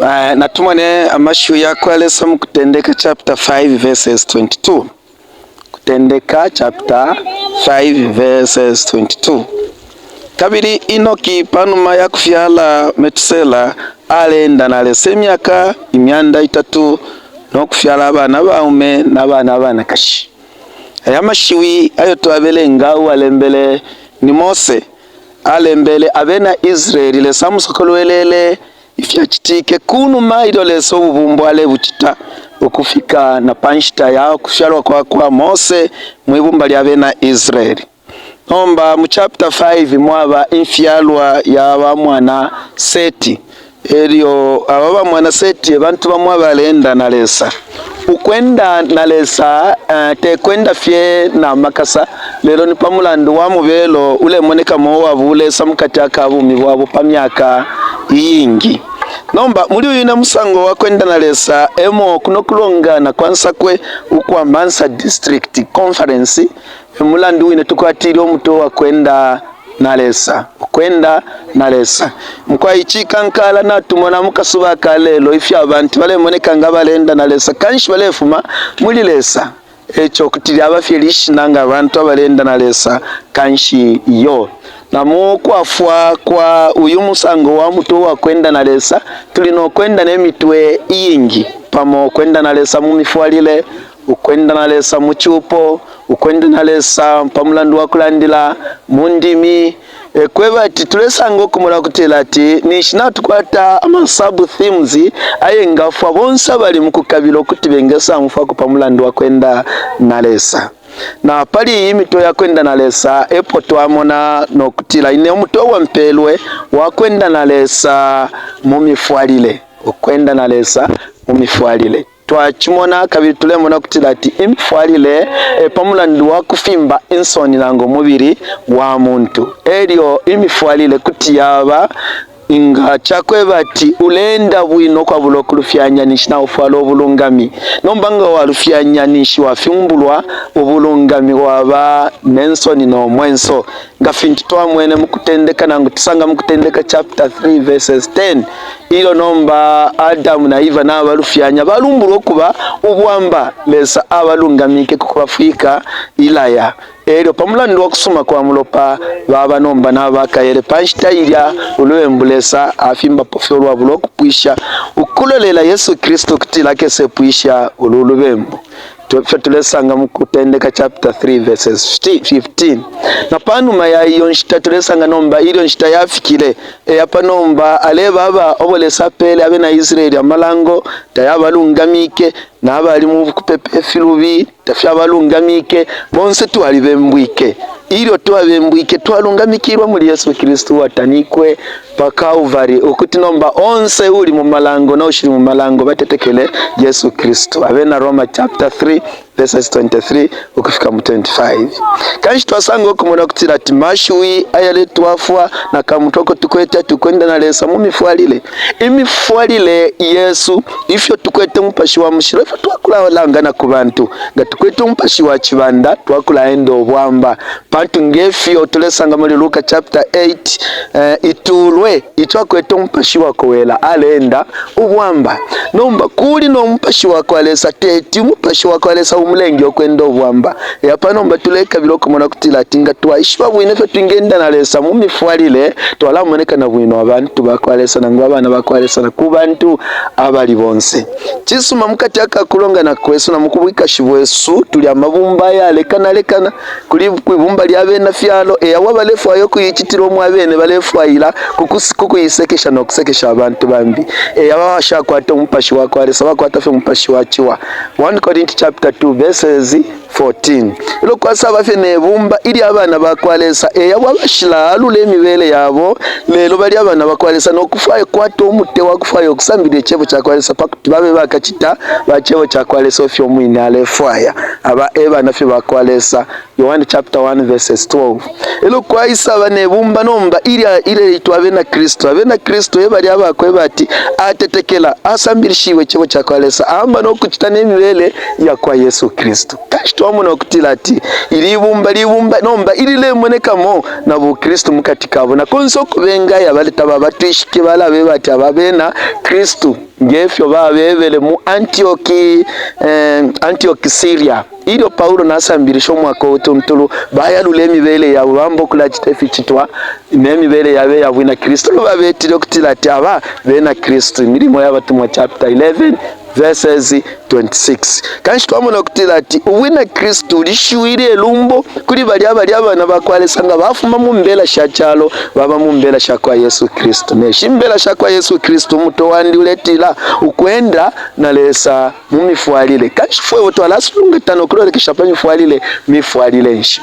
Eh, natumone amashiwi ya kwa Lesa mu Kutendeka chapter 5 verses 22. Kutendeka chapter 5 verses 22. Kabili Enoki panuma ya kufyala Metusela aleenda na Lesa imyaka 300 no kufyala abana baume na bana abanakashi. Aya mashiwi ayo twabelenga uwalembele ni Mose alembele abena Israeli Lesa amusokolwelele ifyacitike ku numa ilyo Lesa ububumbo alebucita ukufika na pa nshita ya kufyalwa kwa kwa Mose mwi bumba lya bena Israeli. Nomba mu chapter 5 mwaba imfyalwa ya ba mwana Seti. Elyo aba ba mwana Seti e bantu bamo abaleenda na Lesa. Ukwenda na Lesa eh, te kwenda fye na makasa, lelo ni pa mulandu wa mubelo ulemonekamo uwa bulesa mukati aka bumi bwabo pa myaka iyingi. Nomba muli uyu na musango wa kwenda na Lesa emo kuno kulongana kwa Nsakwe ukwa Mansa District Conference, e mulandu wine tukwatile umutwe wa kwenda na Lesa, ukwenda na Lesa. Mukwai cikankala natumona mu kasuba ka lelo ifyo abantu balemoneka nga balenda na Lesa, kanshi balefuma muli Lesa. Eco kuti lyaba fye lishina nga abantu abalenda na Lesa, kanshi iyo. Na mu kwafwa kwa uyu musango wa mutwe uwa kwenda na Lesa, tuli no kwenda ne mitwe iyingi, pamo ukwenda na Lesa mu mifwalile, ukwenda na Lesa mu cupo, ukwenda na Lesa pa mulandu wa kulandila mu ndimi, e kweba ati tulesanga ukumona ukutila ati ninshi natukwata ama sub themes ayengafwa bonse abali mu kukabila ukuti bengesamfwako pa mulandu wa kwenda na Lesa. Na pali iyi mitwe ya kwenda na Lesa epo twamona no kutila ine umutwe uwampelwe wa kwenda na Lesa mu mifwalile, ukwenda na Lesa mu mifwalile. Twacimona kabili tulemona ukutila ati imifwalile e pa mulandu wa kufimba insoni nangu umubili wa muntu. Elyo imifwalile kuti yaba nga cakweba ati uleenda bwino ukwabula ukulufyanya ninshi naufwala ubulungami. Nomba nga walufyanya ninshi wafimbulwa ubulungami waba ne nsoni no mwenso. Nga fintu twamwene mu Kutendeka nangu tusanga mu Kutendeka chapter 3 verses 10, ilyo nomba Adamu na Eva nabalufyanya balumbulwa ukuba ubwamba, Lesa abalungamike ku kubafwika ilaya. Elyo pa mulandu wa kusuma kwa mulopa baba nomba nabakaele pa nshita ilya ulubembu Lesa afimbapo fye ulwabula ukupwisha ukulolela Yesu Kristu ukutila akese pwisha ulu lubembu. Ifyo tulesanga mu Kutendeka chapter 3 verses 15. Na panuma ya iyo nshita tulesanga nomba ilyo nshita yafikile, e apa nomba aleba aba obo Lesa apele abena Israeli amalango tayabalungamike, na bali mu kupepa ifilubi tafyabalungamike, bonse twalibembwike. Ilyo twabembwike twalungamikilwe muli Yesu Kristu uwatanikwe pa Kalvari, ukuti nomba onse uuli mu malango no ushili mu malango batetekele Yesu Kristu. Abena Roma chapter 3 verses 23 ukufika mu 25. Kanshi twasanga ukumona ukutila ati mashiwi ayaletwafwa na kamutwe ako tukwete ati ukwenda na Lesa mu mifwalile. Imifwalile yesu, ifyo tukwete umupashi wa mushilo, ifyo twakulalanga na ku bantu. Nga tukwete umupashi wa cibanda, twakulaenda ubwamba. Pantu ngefyo tulesanga muli Luka chapter 8, eh, itulwe ico akwete umupashi wakowela aleenda ubwamba. Nomba kuli no mupashi wa kwa Lesa, teti umupashi wa kwa Lesa umulenge ukwenda ubwamba. E apa nomba tulekabila ukumona kutila ati nga twaishiba bwino ifyo twingenda na Lesa mu mifwalile, twalamoneka na bwino abantu ba kwa Lesa nangu abana ba kwa Lesa na ku bantu abali bonse. Cisuma, mukati aka kulongana kwesu na mu bwikashi bwesu tuli amabumba ayalekana lekana. Kuli kwibumba lya bena fyalo e abo abalefwaya ukuicitila umo abene balefwaila ku kuisekesha no kusekesha abantu bambi. E abo abashakwata umupashi wa kwa Lesa bakwata fye umupashi wa ciwa. 1 Korinti chapter 2 verses 14. Elyo kwasaba fye ne bumba ilya bana ba kwa Lesa e abo abashilaalula imibele yabo lelo bali abana ba kwa Lesa no kufwaya kwata umute wa kufwaya ukusambilila icebo ca kwa Lesa pa kuti babe bakacita ba cebo ca kwa Lesa ifyo umwine alefwaya. Aba e bana fye ba kwa Lesa. Yohane chapter 1 verses 12. Elyo kwaisaba ne bumba nomba ilya ileitwa abena Kristu. Abena Kristu e balya abakweba ati atetekela, asambilishiwe icebo ca kwa Lesa, amba no kucita ne mibele ya kwa Yesu Kristu. Kanshi twamona ukutila ati ili ibumba libumba nomba ililemonekamo na buKristu mukati kabo, na konse uko bengaya bale tababatwishike, balabeba ati aba bena Kristu nge fyo babebele mu Antioki, eh, Antioki Syria. Ilyo Paulo nasambilisha umwaka utuntulu, bayalula imibele yabo, bamba ukulacita ificitwa ne mibele yabo ya bwina Kristu. Lo babetile ukutila ati aba bena Kristu. Imilimo ya Batumwa chapter 11 verses 26. Kanshi twamona ukutila ati ubwina Kristu lishiwi lyelumbo kuli balya abali abana ba kwa Lesa nga bafuma mu mbela sha calo baba mu mbela sha kwa Yesu Kristu. Ne shi mbela sha kwa Yesu Kristu, umutwe wandi uletila ukwenda na Lesa mu mifwalile. Kanshi fwebo twalasungatana ukulolekesha pa mifwalile, mifwalile nshi?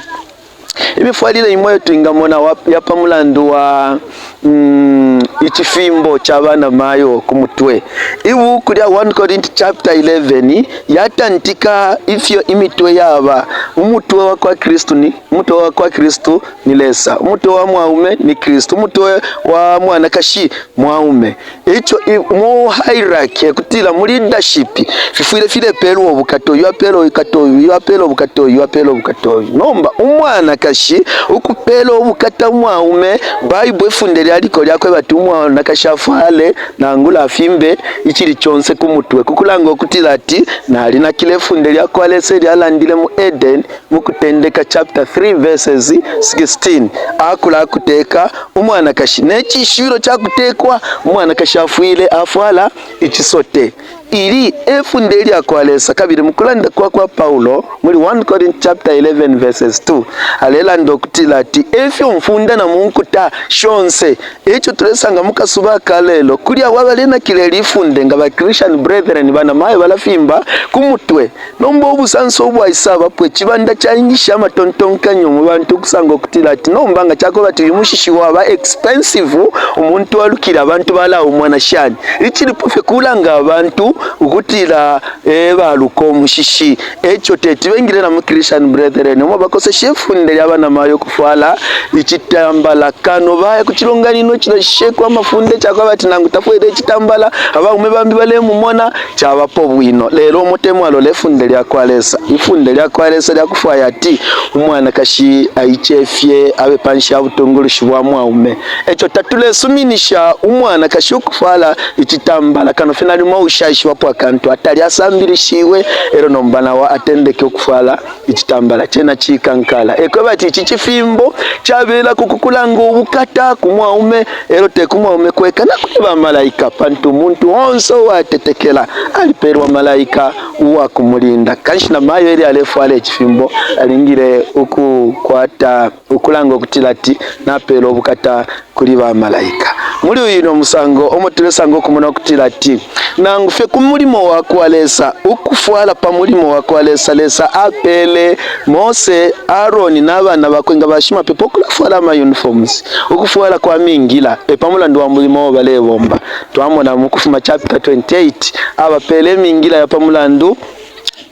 Imifwalile imo iyo twingamona ya pa mulandu wa mm, icifimbo ca bana mayo ku mutwe. Ibuuku lya 1 Korinti chapter 11 yatantika ifyo imitwe yaba. Umutwe wa kwa Kristu ni umutwe wa kwa Kristu ni Lesa. Umutwe wa mwaume ni Kristu. Umutwe wa mwanakashi mwaume. Eico mu hierarchy, ekutila mu leadership, fifwile filepelwa ubukata, uyu apela ubukata uyu, uyu apela ubukata uyu, uyu apela ubukata uyu. Nomba umwanakashi ukupela ubukata umwaume, Bible ifunde lyaliko lyakweba ati umwanakashi afwale nangula afimbe icili conse ku mutwe, ku kulanga ukutila ati nalinakila ifunde lyakwa Lesa ilyalandile mu Eden mu Kutendeka chapter 3 verses 16, akulakuteka umwanakashi ne cishibilo ca kutekwa, umwanakashi afwile afwala icisote. Ili e funde ilya kwa Lesa, kabili mu kulanda kwa kwa Paulo muli 1 Korinti chapter 11 verses 2 alelanda ukutila ati efyo mfunda na mu nkuta shonse. Eco tulesanga mu kasuba aka lelo kuli abo abalenakila ili funde nga ba Christian Brethren, banamayo balafimba ku mutwe. Nomba ubusanso ubwaisabapo, icibanda caingisha amatontonkanyo mu bantu ukusanga ukutila ati nomba nga cakweba ati uyu mushishi waba expensive, umuntu alukile abantu balaumona shani? Icilipo fye kulanga abantu ukutila e baluka umushishi. Eco teti bengile na mu Christian Brethren umo bakosesha ifunde lya banamayo ukufwala icitambala kano baya ku cilonganino icilasheko amafunde cakweba ati nangu tafwele icitambala abaume bambi balemumona. Cabapo bwino, lelo umo te mwalola ifunde lya kwa Lesa. Ifunde lya kwa Lesa lya kufwaya ati umwanakashi aicefye abe panshi ya butungulushi bwa mwaume. E co tatulesuminisha umwanakashi ukufwala icitambala kano fye nalimo uushaishibapo akantu, atali asambilishiwe, e lyo nomba na o atendeke ukufwala icitambala. Cena cikankala. E kweba ati ici cifimbo cabelako ku kulanga ubukata ku mwaume, elo te ku mwaume kweka, na kuli ba malaika, pantu umuntu onse uwatetekela alipelwa malaika uwa kumulinda. Kanshi na mayo ilyo alefwala icifimbo alingile ukukwata ukulanga ukutila ati napela ubukata kuli ba malaika. Muli uyu musango omo tulesanga ukumona ukutila ati nangu fye ku mulimo wa kwa Lesa, ukufwala pa mulimo wa kwa Lesa, Lesa apele Mose, Aaroni na bana bakwe nga bashimapepo ukulafwala ama uniforms, ukufwala kwa mingila, e pa mulandu wa mulimo uo balebomba. Twamona mu Kufuma chapter 28 abapele imingila ya pa mulandu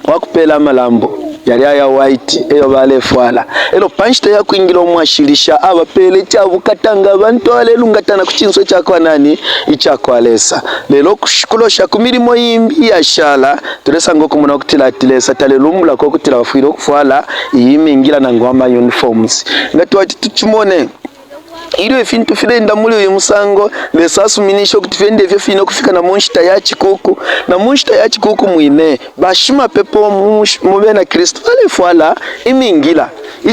wa kupela amalambo yali aya white eyo balefwala. Elo pa nshita ya kwingila umwashilisha abapeele ica bukata nga abantu abalelungatana ku cinso ica kwa nani? Ica kwa Lesa. Lelo kulosha ku milimo imbi iyashala, tulesanga ukumona ukutila ati Lesa talelumbulako ukutila bafwile ukufwala iyi mingila nangu ama uniforms. Nga twati tucimone, Ilyo ifintu fileenda muli uyu musango, Lesa asuminishe ukuti fyende ifyo fine ukufika na mu nshita ya cikuuku. Na mu nshita ya cikuuku mwine, bashimapepo mu Bena Kristu balefwala imingila.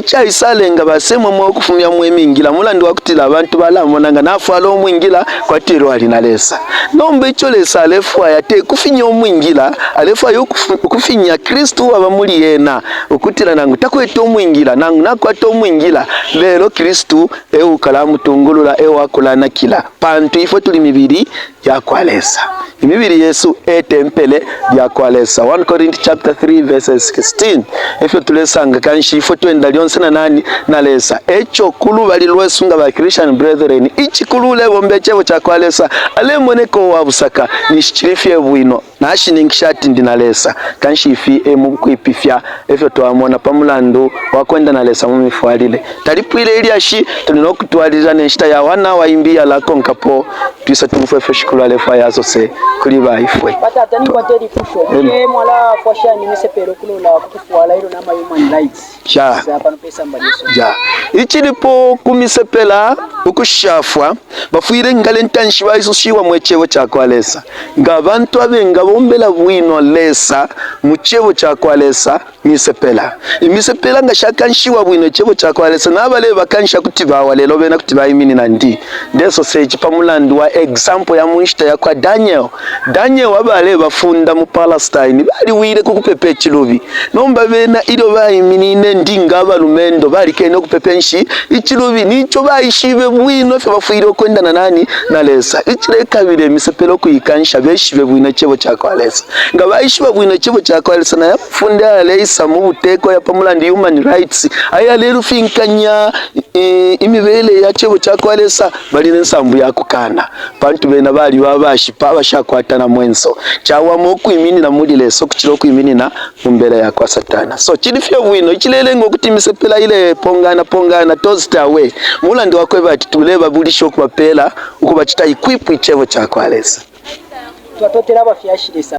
Icaisalenga basemwemwe ukufumyamo imingila mulandu wa kutila abantu balamona nga nafwala umwingila kwati elo ali na Lesa. Nomba ico Lesa alefwaya te kufinya umwingila, alefwaya ukufinya Kristu uwaba muli ena, ukutila nangu takwete umwingila, nangu nakwata umwingila, lelo Kristu e ukalamutungulula, e wakulanakila, pantu ifwe tuli mibili ya kwa Lesa. Imibili yesu e tempele lya kwa Lesa. 1 Korinti chapter 3 verses 16. Efyo tulesanga kanshi ifwe twenda lyonse na nani? Na Lesa. Eco ku lubali lwesu nga ba Christian Brethren, icikulu ulebomba icebo ca kwa Lesa alemoneka uwa busaka, ninshi cili fye bwino. Nashininkisha ati ndi na Lesa. Kanshi ifi e mu kwipifya efyo twamona pa mulandu wa kwenda na Lesa mu mifwalile. Talipwile ilyashi, tuli no kutwalilila ne nshita ya 1 hour imbi iyalakonkapo. Twise tumfwe ifyo Shikulu. Shikulu alefwaya asose kuli baifwe. Batata, ninkwata ilipusho. Bushe mwalafwa shani imisepela ukulola ku kufwala ilyo nama human rights Ja. Sa pano pe samba lyesu? Ja. Icilipo ku misepela ukushafwa, bafwile ngale ntanshi baisushiwamo Icebo ca kwa Lesa. Nga abantu abengabombela bwino Lesa mu Cebo ca kwa Lesa, misepela. Imisepela nga shakanshiwa bwino Icebo ca kwa Lesa, na balebakansha kuti bawa, lelo bena kuti baiminina ndi. Ndesosa ici pa mulandu wa example ya mu nshita ya kwa Daniel. Daniel abalebafunda mu Palestine baliwile ku kupepa icilubi. Nomba bena ilyo baiminine ndi nga abalumendo balikene ukupepa nshi icilubi, nico baishibe bwino ifyo bafwile ukwenda na nani na Lesa. Icilekabila imisepela ukuikansha beshibe bwino Icebo ca kwa Lesa. Nga baishiba bwino Icebo ca kwa Lesa na yafunde ayaleisa mu buteko ya pa mulandu human rights ayalelufinkanya imibele ya Cebo ca kwa Lesa, bali ne nsambu ya kukana, pantu bena baliba abashipa abashakwata na mwenso. Cawama ukwiminina muli Lesa ukucila ukwiminina mu mbela ya kwa Satana. So cili fye bwino icilelenga ukuti imisepela ilepongana pongana tossed away mulandu wakweba ati tulebabulisha ukubapela ukubacita equip Icebo ca kwa Lesa. Twatotela abafyashi Lesa.